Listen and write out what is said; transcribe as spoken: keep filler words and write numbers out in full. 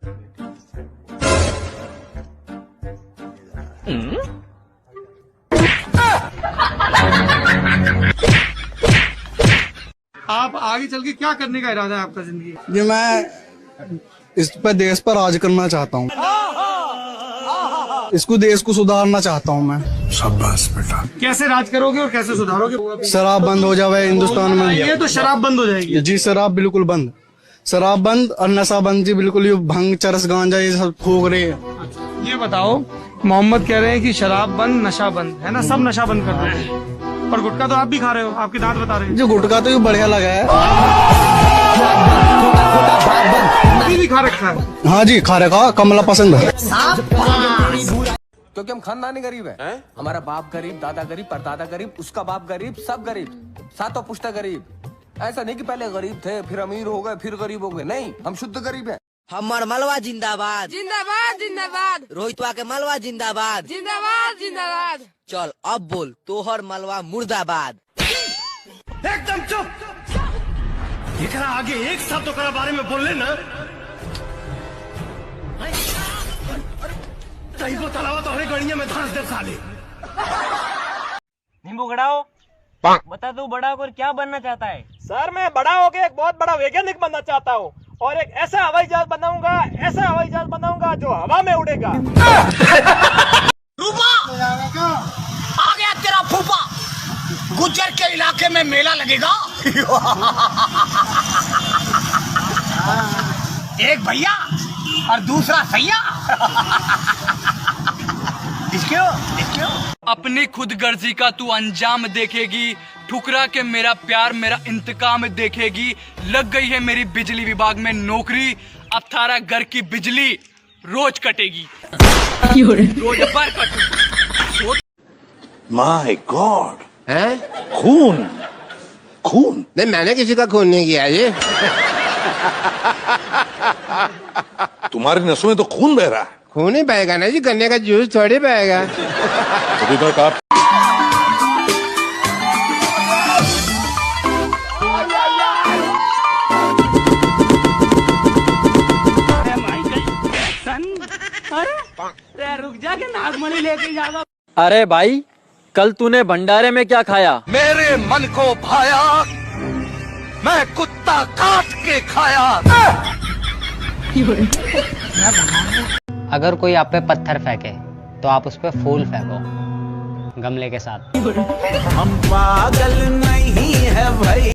आप आगे चल के क्या करने का इरादा है आपका जिंदगी? जी, मैं इस पे, देश पर राज करना चाहता हूँ। इसको, देश को सुधारना चाहता हूँ मैं। शाबाश बेटा। कैसे राज करोगे और कैसे सुधारोगे? शराब बंद हो जावे हिंदुस्तान में। ये तो शराब बंद हो जाएगी। जी, शराब बिल्कुल बंद। शराब बंद और नशा बंद जी, बिल्कुल। ये भंग, चरस, गांजा, ये सब फूक रहे हैं। ये बताओ, मोहम्मद कह रहे हैं कि शराब बंद, नशा बंद, है ना, सब नशा बंद कर दो। पर गुटखा तो आप भी खा रहे हो, आपके दांत बता रहे हैं। जो गुटखा तो ये बढ़िया लगा है। अभी भी खा रखा है? हाँ जी, खा रखा, कमला पसंद है। क्योंकि हम खानदानी गरीब हैं। हैं? हमारा बाप गरीब, दादा गरीब, परदादा गरीब, उसका बाप गरीब, सब गरीब, सातों पुश्ता गरीब। ऐसा नहीं कि पहले गरीब थे, फिर अमीर हो गए, फिर गरीब हो गए। नहीं, हम शुद्ध गरीब हैं। हमर मलवा जिंदाबाद। जिंदाबाद, जिंदाबाद। रोहितवा के मलवा जिंदाबाद। जिंदाबाद, जिंदाबाद। चल, अब बोल, तोहर मलवा मुर्दाबाद। एकदम चुप। एकरा आगे एक शब्द ओकरा बारे में बोलले ना, तई को तलावा तोहरे गड़िया में धंस दे साले। नींबू खड़ा हो। बता, तू बड़ा होकर क्या बनना चाहता है? सर, मैं बड़ा होकर एक बहुत बड़ा वैज्ञानिक बनना चाहता हूँ और एक ऐसा हवाई जहाज बनाऊंगा, ऐसा हवाई जहाज बनाऊंगा जो हवा में उड़ेगा। रूपा, आ गया तेरा फूफा। गुज्जर के इलाके में मेला लगेगा। एक भैया और दूसरा सैया। इसके हो, इसके हो। अपनी खुदगर्जी का तू अंजाम देखेगी। ठुकरा के मेरा प्यार, मेरा इंतकाम देखेगी। लग गई है मेरी बिजली विभाग में नौकरी। अब थारा घर की बिजली रोज कटेगी। रोज बार कटेगी। My God। हैं? खून, खून। नहीं, मैंने किसी का खून नहीं किया जी। तुम्हारी नसों में तो खून बह रहा है। खून ही बहेगा ना जी, गन्ने का जूस थोड़ी बहेगा। तभी तो कहा। अरे, रुक जा के नागमणि लेके जाएगा। अरे भाई, कल तूने भंडारे में क्या खाया? मेरे मन को भाया, मैं कुत्ता काट के खाया। अगर कोई आप पे पत्थर फेंके, तो आप उस पे फूल फेंको, गमले के साथ। हम पागल नहीं है भाई।